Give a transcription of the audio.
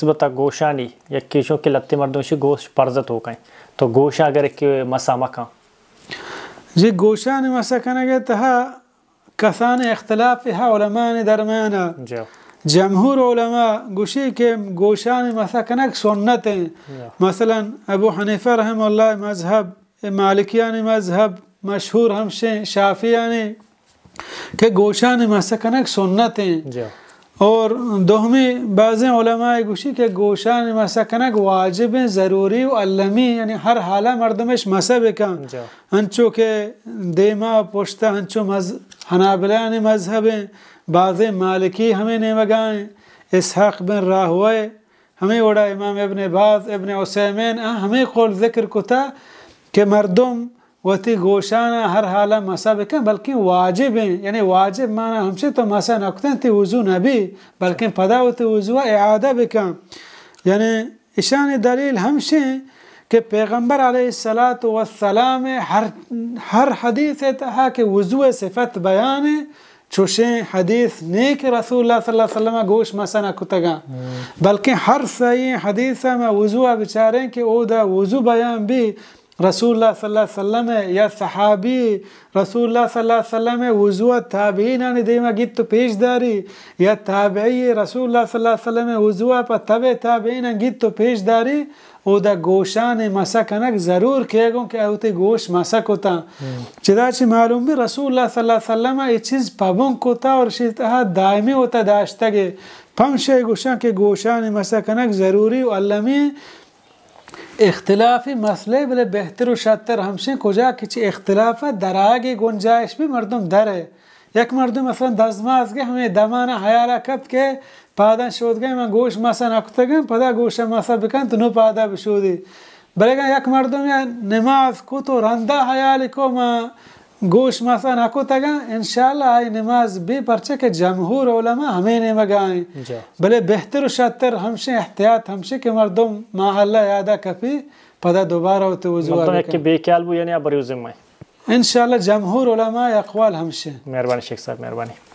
بتا گوشانی، یکے چون کہ لتے مردم شی گوش پرزت ہو کئیں، تو گوشاں اگر کہ مسا مکن۔ جی، گوشانی مسا کنگے تہا کسان اختلاف ہا علماء درمیان۔ جی۔ جمہور علماء گوشی کہ گوشانی مسا کنگ سنت ہیں۔ جی۔ مثلاً ابو حنیفہ رحمہ اللہ مذہب، مالکیانی مذہب مشہور ہمشیں، شافعیانی، کہ گوشانی مسا کنگ سنت ہیں۔ جی۔ اور دومی بعضیں علماء گوشی کہ گوشانی مسا کنگ واجب ہیں، ضروری و المی، یعنی ہر حالا مردمش مسا بکن۔ جی۔ انچو کہ دیما پشتا انچو مذ-، حنابلانی مذہب ہیں، بعضیں مالکی ہمیں نیمگا ہیں، اسحاق بن راہوئے، ہمیں وڑا امام ابن باز، ابن عثیمین، آ ہمیں قول ذکر کتا کہ مردم وتی گوشانا ہر حالا مسا بکن، بلکن واجب ہیں، یعنی واجب مانا ہمشی تو مسا نکتن تی وضو نبی، بلکن پدا وتی وضو اعادہ بکن۔ یعنی اشانی دلیل ہمشیں کہ پیغمبر علیہ الصلوۃ والسلام ہر، ہر حدیث تہا کہ وضو صفت بیان ہے، چوشیں حدیث نے کہ رسول اللہ صلی اللہ علیہ وسلم گوش مسا نہ کتگاں، بلکن ہر صحیح حدیث میں وضو بچاریں کہ اودا وضو بیان بھی، رسول اللہ صلی اللہ علیہ وسلم یا صحابی رسول اللہ صلی اللہ علیہ وسلم وضو تابعینانی دیما گیت و پیش داری، یا تابعی رسول اللہ صلی اللہ علیہ وسلم وضو پہ تبع تابعین گیت و پیش داری، اودا گوشان مسا کنگ ضرور کیگوں کہ اوتی گوش مسا کتاں۔ چدا چی معلوم بھی رسول اللہ صلی اللہ علیہ وسلم اے چیز پبن کتا اور شی تہا دائمی ہوتا داشتگے۔ پمشے گوشاں کہ گوشان مسا کنگ ضروری و المی اختلافی مسئلہ، بلے بہتر و شتر ہمشیں کجا کہ چہ اختلاف درآگے گنجائش بھی مردم در ہے۔ یک مردم مثلاً دزماز گے ہمیں دمانا حیالا کپت کہ پاداں شودگے من گوش مسا نکتگیں، پدا گوش مسا بکن تو نو پادا بشودی۔ بلے اگاں یک مردم یا نماز کو تو رندا حیال کو من گوش مسا نکتگاں، انشاءاللہ آئی نماز بی، پرچہ کہ جمہور علماء ہمیں نیمگا ہیں۔ جا۔ بلے بہتر و شتر ہمشیں، احتیاط ہمشیں کہ مردم ماحلہ یادا کپی، پدا دوبارہ وتی وضو مردم آ یک بکن۔ بے خیال بو یعنی آ بریو ذمہ۔ انشاءاللہ جمہور علماء اقوال ہمشیں۔ مہربانی شیخ صاحب، مہربانی۔